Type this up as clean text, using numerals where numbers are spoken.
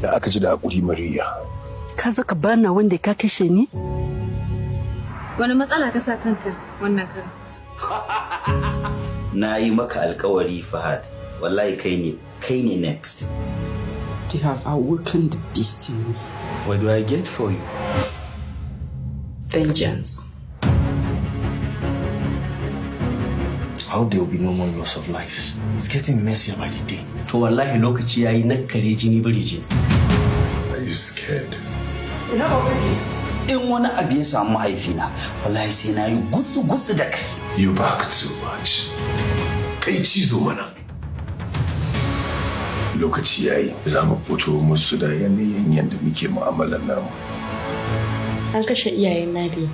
Da aka ji da hakuri, Mariya. Ka zo ka bana wanda ka kashe ni? Wani matsala ka sa kanka wannan karan? Na yi maka alkawari, Fahad, wallahi kai ne, kai ne next. They have awakened the beast in me. What do I get for you? Vengeance. I hope there will be no more loss of lives. It's getting messier by the day. To wallahi lokaci yayi na kare jini biri jini. Are you scared? In wani abu ya samu mahaifina, wallahi sai na yi gutsu gutsu da kai. You bark too much. Kai cizo mana. Lokaci yayi za mu fito musu da yanayin yadda muke mu'amalar namu. An kashe iyayen Nadia.